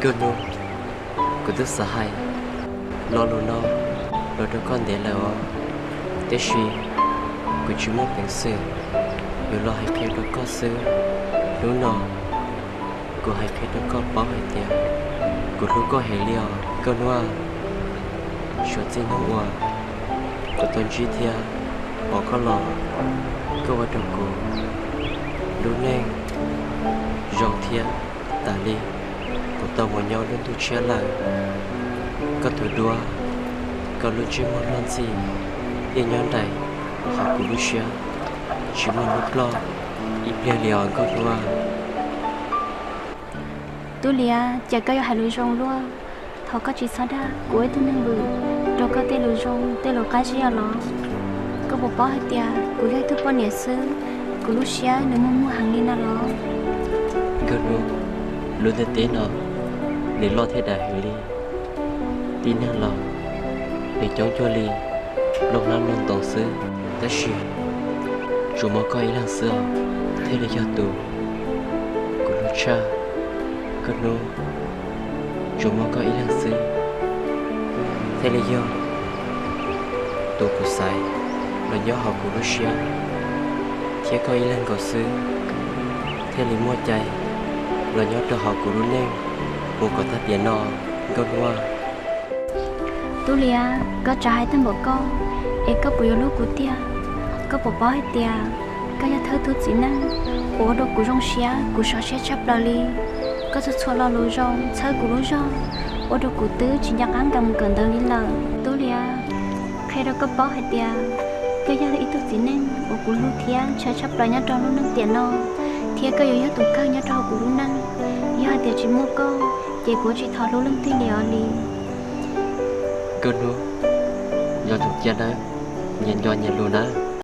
Nkauj Hnub, kuv twb xav hais lo lus no los rau koj ntev lawm os, tiam sis kuv tsis muaj peev xwm yuav los hais qhia rau koj xwb. Hnub no kuv hais qhia rau koj paub hais tias kuv hlub koj heev li os Nkauj Hnub. Suav txij hnub uas kuv tau ntsib thiab pom koj los, koj ua rau kuv lub neej zoo thiab tas li. Kuv tau mus nyob lub ntuj tshiab lawm, koj tus duab, koj lub ntsej muag luag ntxhi yeej nyob nraim hauv kuv lub siab, tsis muaj hnub ploj ib pliag li os Nkauj Hnub. Tub Liab, cas koj yuav hais lus zoo luaj. Thov koj tsis txhob dag kuv ua ib tug neeg vwm rau koj tej lus zoo tej lus qab zib os los. Koj puas paub hais tias kuv yog ib tug poj niam xwb, kuv lub siab nws muag muag heev li na los? Nkauj Hnub, lub ntiaj teb no nws loj thiab dav heev li. Tib neeg los nws coob cuag li nplooj hlab nplooj ntoo xwb, tab sis tsuas muaj koj ib leeg xwb os thiaj li yog tus kuv hlub tshaj. Nkauj Hnub, tsuas muaj koj ib leeg xwb thiaj li yog tus kuv xaiv los nyob hauv kuv lub siab, thiab koj ib leeg nkaus xwb thiaj li muaj cai los nyob rau hauv kuv lub neej mus kom tag tiam no Nkauj Hnub. Tub Liab, koj tsav hais tag npaum koj, es koj puas yuav hlub kuv tiag? Koj puas paub hais tias koj yog thawj tug txiv neej uas ua rau kuv zoo siab, kuv sov siab tshaj plaws li. Koj txhua txhua lo lus zoo txhawb kuv lub zog, ua rau kuv twb tsis nco qab nkag mus kawm ntawv li lawm. Tub Liab, qhia rau koj paub hais tias koj yog ib tug txiv neej uas kuv hlub thiab ntshaw tshaj plaws nyob rau lub neej tiam no, thiab koj yuav yog tus kawg nyob rau hauv kuv lub neej. Yog hais tias tsis muaj koj, ces kuv tsis tau hlub leej twg li os li. Nkauj Hnub, nco ntsoov cia nawb, nyias nco nyias lus nawb.